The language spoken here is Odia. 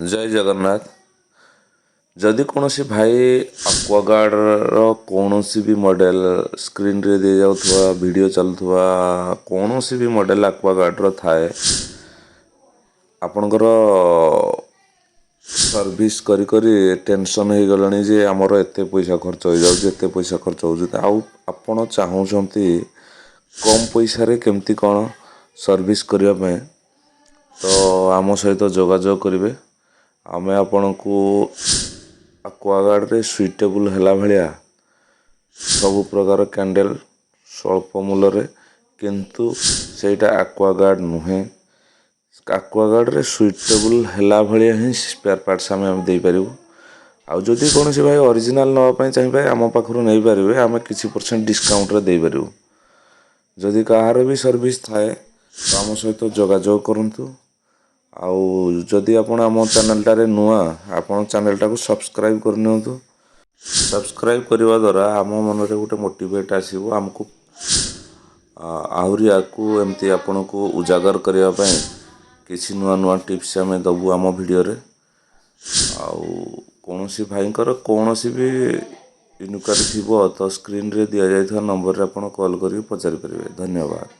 ଜୟ ଜଗନ୍ନାଥ। ଯଦି କୌଣସି ଭାଇ ଆକ୍ୱାଗାର୍ଡ଼ର କୌଣସି ବି ମଡ଼େଲ୍, ସ୍କ୍ରିନ୍ରେ ଦିଆଯାଉଥିବା, ଭିଡ଼ିଓ ଚାଲୁଥିବା କୌଣସି ବି ମଡ଼େଲ୍ ଆକ୍ୱାଗାର୍ଡ଼ର ଥାଏ, ଆପଣଙ୍କର ସର୍ଭିସ୍ କରି କରି ଟେନସନ୍ ହେଇଗଲାଣି ଯେ ଆମର ଏତେ ପଇସା ଖର୍ଚ୍ଚ ହେଇଯାଉଛି, ଏତେ ପଇସା ଖର୍ଚ୍ଚ ହେଉଛି, ଆଉ ଆପଣ ଚାହୁଁଛନ୍ତି କମ୍ ପଇସାରେ କେମିତି କ'ଣ ସର୍ଭିସ୍ କରିବା ପାଇଁ, ତ ଆମ ସହିତ ଯୋଗାଯୋଗ କରିବେ। ଆମେ ଆପଣଙ୍କୁ ଆକ୍ୱାଗାର୍ଡ଼ରେ ସୁଇଟେବୁଲ୍ ହେଲା ଭଳିଆ ସବୁ ପ୍ରକାର କ୍ୟାଣ୍ଡେଲ୍ ସ୍ୱଳ୍ପ ମୂଲ୍ୟରେ, କିନ୍ତୁ ସେଇଟା ଆକ୍ୱାଗାର୍ଡ଼ ନୁହେଁ, ଆକ୍ୱାଗାର୍ଡ଼ରେ ସୁଇଟେବୁଲ୍ ହେଲା ଭଳିଆ ହିଁ ସ୍ପେୟାର ପାର୍ଟସ୍ ଆମେ ଦେଇପାରିବୁ। ଆଉ ଯଦି କୌଣସି ଭାଇ ଅରିଜିନାଲ୍ ନେବା ପାଇଁ ଚାହିଁବେ, ଆମ ପାଖରୁ ନେଇପାରିବେ। ଆମେ କିଛି ପରସେଣ୍ଟ ଡିସକାଉଣ୍ଟରେ ଦେଇପାରିବୁ। ଯଦି କାହାର ବି ସର୍ଭିସ୍ ଥାଏ, ତ ଆମ ସହିତ ଯୋଗାଯୋଗ କରନ୍ତୁ। ଆଉ ଯଦି ଆପଣ ଆମ ଚ୍ୟାନେଲଟାରେ ନୂଆ, ଆପଣ ଚ୍ୟାନେଲଟାକୁ ସବସ୍କ୍ରାଇବ୍ କରିନିଅନ୍ତୁ। ସବସ୍କ୍ରାଇବ୍ କରିବା ଦ୍ୱାରା ଆମ ମନରେ ଗୋଟେ ମୋଟିଭେଟ୍ ଆସିବ, ଆମକୁ ଆହୁରି ଆଗକୁ ଏମିତି ଆପଣଙ୍କୁ ଉଜାଗର କରିବା ପାଇଁ କିଛି ନୂଆ ନୂଆ ଟିପ୍ସ ଆମେ ଦେବୁ ଆମ ଭିଡ଼ିଓରେ। ଆଉ କୌଣସି ଭାଇଙ୍କର କୌଣସି ବି ଇନକ୍ୱାରି ଥିବ, ତ ସ୍କ୍ରିନ୍ରେ ଦିଆଯାଇଥିବା ନମ୍ବରରେ ଆପଣ କଲ୍ କରିକି ପଚାରିପାରିବେ। ଧନ୍ୟବାଦ।